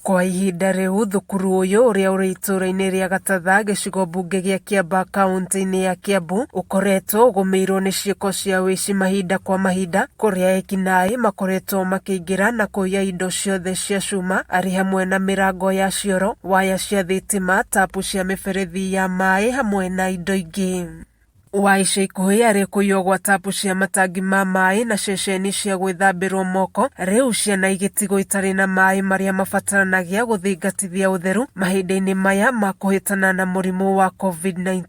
Kwa ihinda rĩu thukuru ũyũ ũrĩa ũrĩ itũũra-inĩ rĩa Gatatha gĩcigo mbunge gĩa Kĩambaa kaunti-inĩ ya Kiambu ũkoretwo ũgũmĩirwo nĩ ciĩko cia ũici mahinda kwa mahinda kũrĩa ekinaĩ makoretwo makĩingĩra na kũiya indo ciothe cia cuma arĩ hamwe na mĩrango ya cioro, waya cia thitima, tapu cia mĩberethi ya maĩ hamwe na indo ingĩ. Wa ica ikuhĩ arĩ kũiywo gwa tapu cia matangi ma maĩ na ceceni cia gwĩthambĩrwo moko, rĩu ciana igĩtigwo itarĩ na maĩ marĩa mabataranagia gũthingatithia ũtheru mahinda-inĩ maya ma kũhĩtana na mũrimũ wa Covid-19.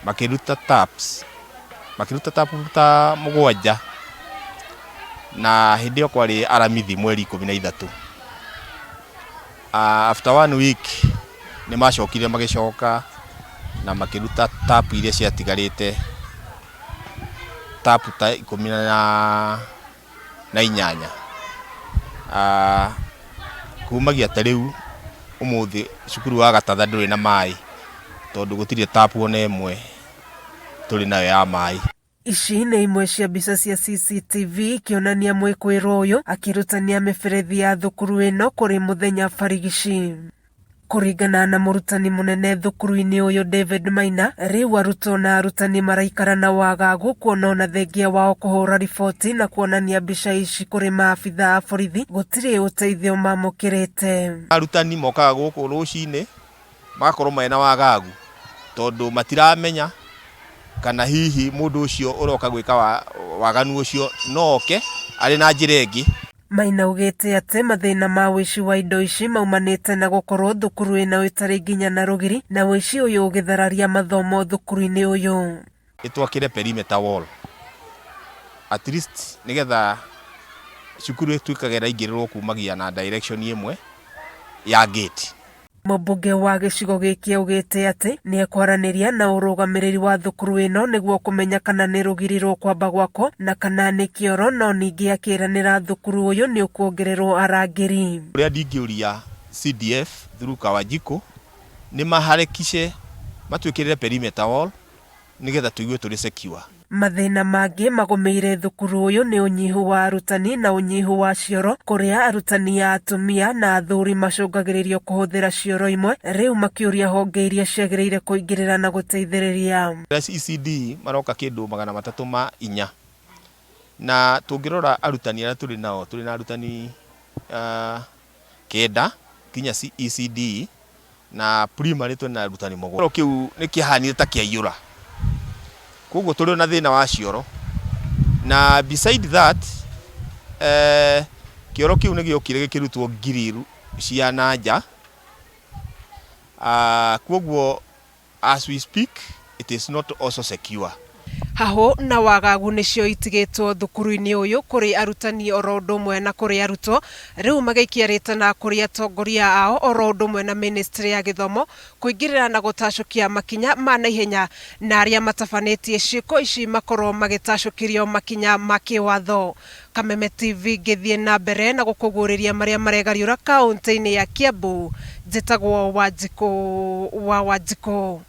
Makĩruta taps, makĩruta tap ta mũgwanja na hĩndĩ ĩyo kwarĩ aramithi mweri 13. After one week nĩ macokire magĩcoka na makĩruta tap iria ciatigarĩte, tap ta 18. Kumagia ta rĩu ũmũthĩ cukuru wa Gatatha ndũrĩ na maĩ tondũ gũtirĩ tap ona ĩmwe tũrĩ nayo ya maĩ. Ici nĩ imwe cia mbica cia CCTV ikĩonania mwĩkũĩrwo ũyũ akĩrutania mĩberethi ya thukuru ĩno kũrĩ mũthenya barigici. Kũringana na mũrutani mũnene thukuru-inĩ ũyũ David Maina, rĩu arutwo na arutani maraikara na wagagu kuona ona thengia wao kũhũra riboti na kuonania mbica ici kũrĩ maabitha a borithi gũtirĩ ũteithio mamũkĩrĩte. Arutani mokaga gũkũ rũcinĩ magakorwo mena wagagu tondũ matiramenya kana hihi mũndũ ũcio ũroka gwĩka waganu ũcio no oke arĩ na njĩra ĩngĩ. Maina augĩte atĩ mathĩna ma ũici wa indo ici maumanĩte na gũkorwo thukuru ĩno ĩtarĩ nginya na rũgiri na ũici ũyũ ũgĩthararia mathomo thukuru-inĩ ũyũ. Ĩtwakĩre perimeter wall at least nĩgetha cukuru ĩtuĩkage ĩraingĩrĩrwo kumagia na direction ĩmwe ya gate. Mũmbunge wa gĩcigo gĩkĩ augĩte atĩ nĩ ekwaranĩria na ũrũgamĩrĩri wa thukuru ĩno nĩguo kũmenya kana nĩ rũgiri rũkwamba gwakwo na kana nĩ kĩoro, no ningĩ akĩranĩra thukuru ũyũ nĩ ũkuongererwo arangĩri. Ũrĩa ndingĩũria CDF through Kawanjikũ nĩ maharakishe matwĩkĩrĩre perimeter wall nĩgetha tũigue tũrĩ secure. Mathĩna mangĩ magũmĩire thukuru ũyũ nĩ ũnyihu wa arutani na ũnyihu wa cioro kũrĩa arutani a atumia na athuri macũngagĩrĩrio kũhũthĩra cioro imwe, rĩu makĩũria honge iria ciagĩrĩire kũingĩrĩra na gũteithĩrĩria. ECD maroka kĩndũ 304 na tũngĩrora arutani arĩa tũrĩ nao, tũrĩ na arutani 9 nginya ECD na primary twĩna arutani 7. Kĩu nĩ kĩahanire ta kĩaiyũra, koguo tũrĩ na thĩna wa cioro, na beside that kĩoro kĩu nĩ gĩokire gĩkĩrutwo grill cia na nja, koguo as we speak it is not also secure. Hahũ na wagagu nĩcio itigĩtwo thukuru-inĩ ũyũ kũrĩ arutani oro ũndũ ũmwe na kũrĩ arutwo, rĩu magĩikia rĩtana kũrĩ atongoria ao oro ũndũ ũmwe na ministry ya gĩthomo kũingĩrĩra na gũtacũkia makinya ma naihenya na arĩa matabanĩtie ciĩko ici makorwo magĩtacũkĩrio makinya ma kĩwatho. Kameme TV ngĩthiĩ na mbere na gũkũguũrĩria marĩa maregariũra kaunti-inĩ ya Kiambu, njĩtagwo Wanjikũ wa Wanjikũ.